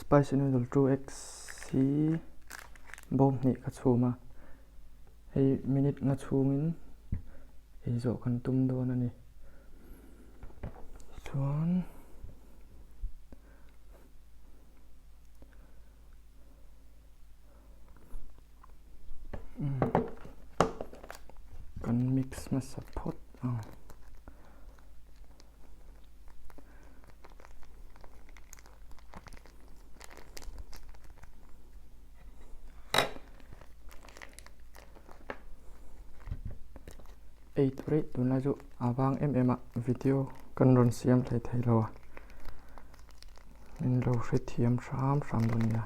Spicy noodle 2x hi bawm hnih ka chhum a, hei minute nga chhungin ei zawh kan tum dawn a ni. Chuan Kan mix hmasa phawt ang. Ei tur eih tunlai chu a vang em em a video kan rawn siam thei thei lo a min lo hrethiam hram hram dawn nia.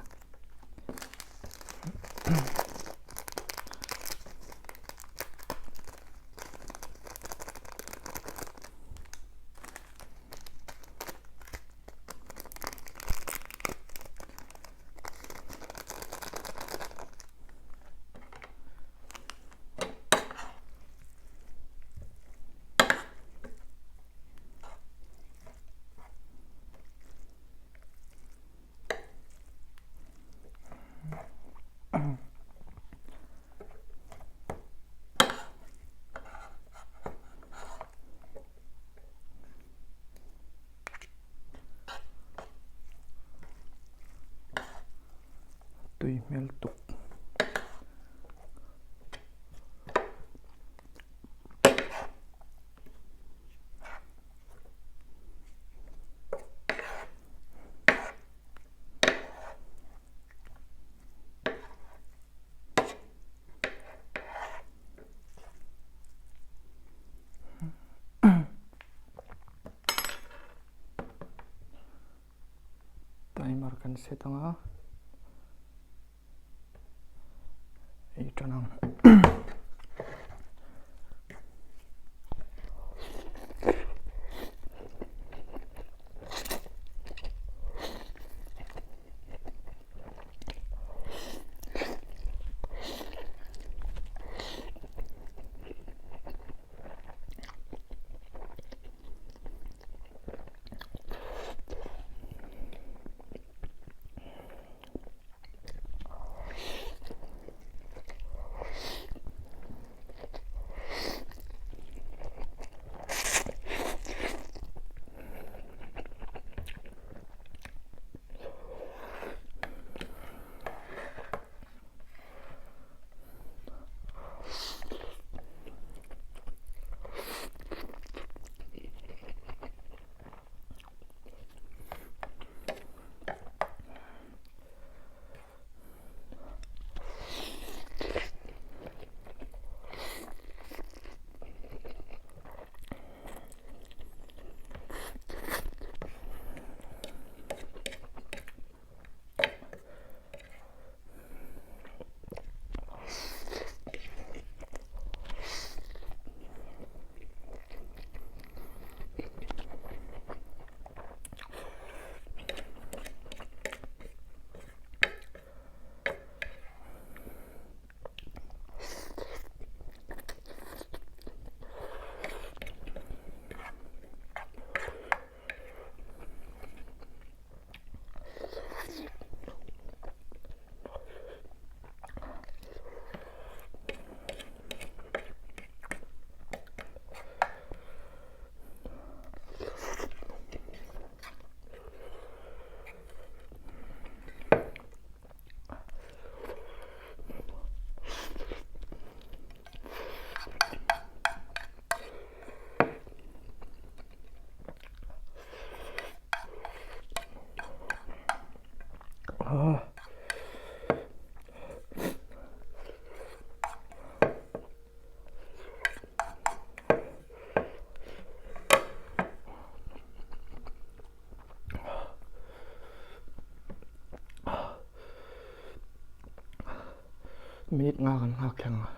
Tui hmel tuk. Timer kan set ang a ei tan ang. Minute nga kan nghak thleng a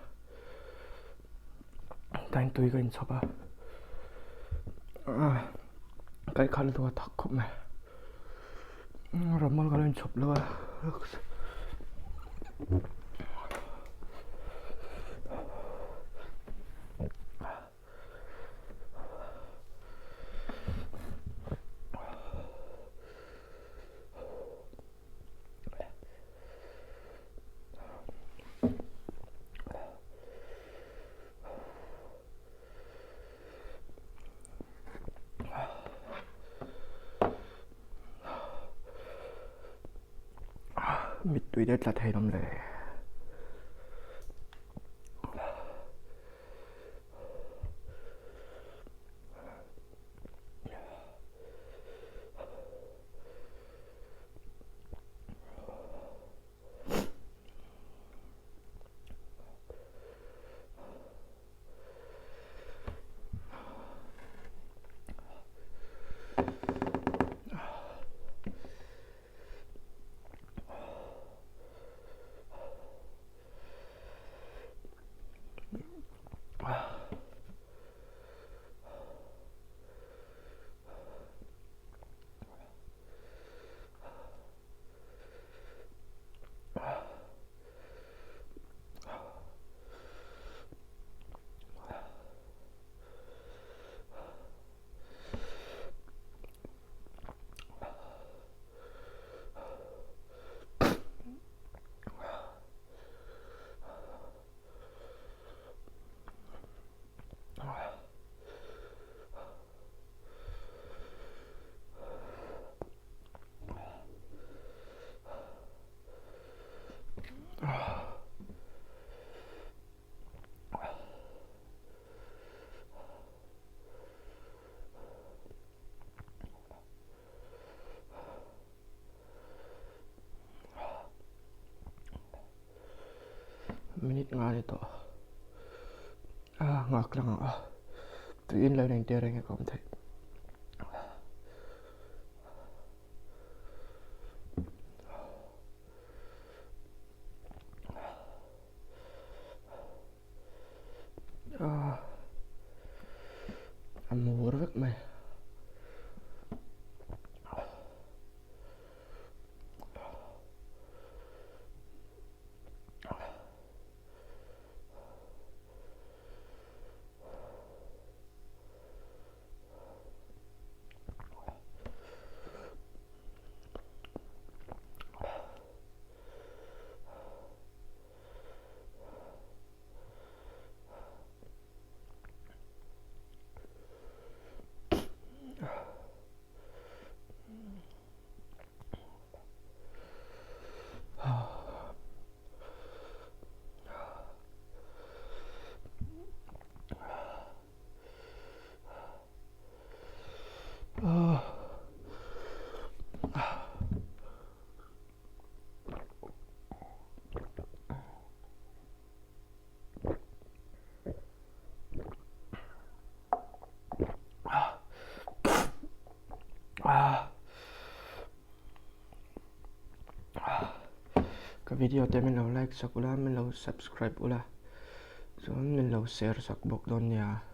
tain tui ka inchhawp a kai khan lutuk a thak khawp mai rammal ka lo inchhawp lo a. Mittui te tla thei lawm le. Minute nga ni tawh a nghak tlang ang a tuiin lo in entir reng e ka awm theih. A mur vek mai. Ka video te min lo like sak ula min lo subscribe ula chuan min lo share sak bawk dawn nia.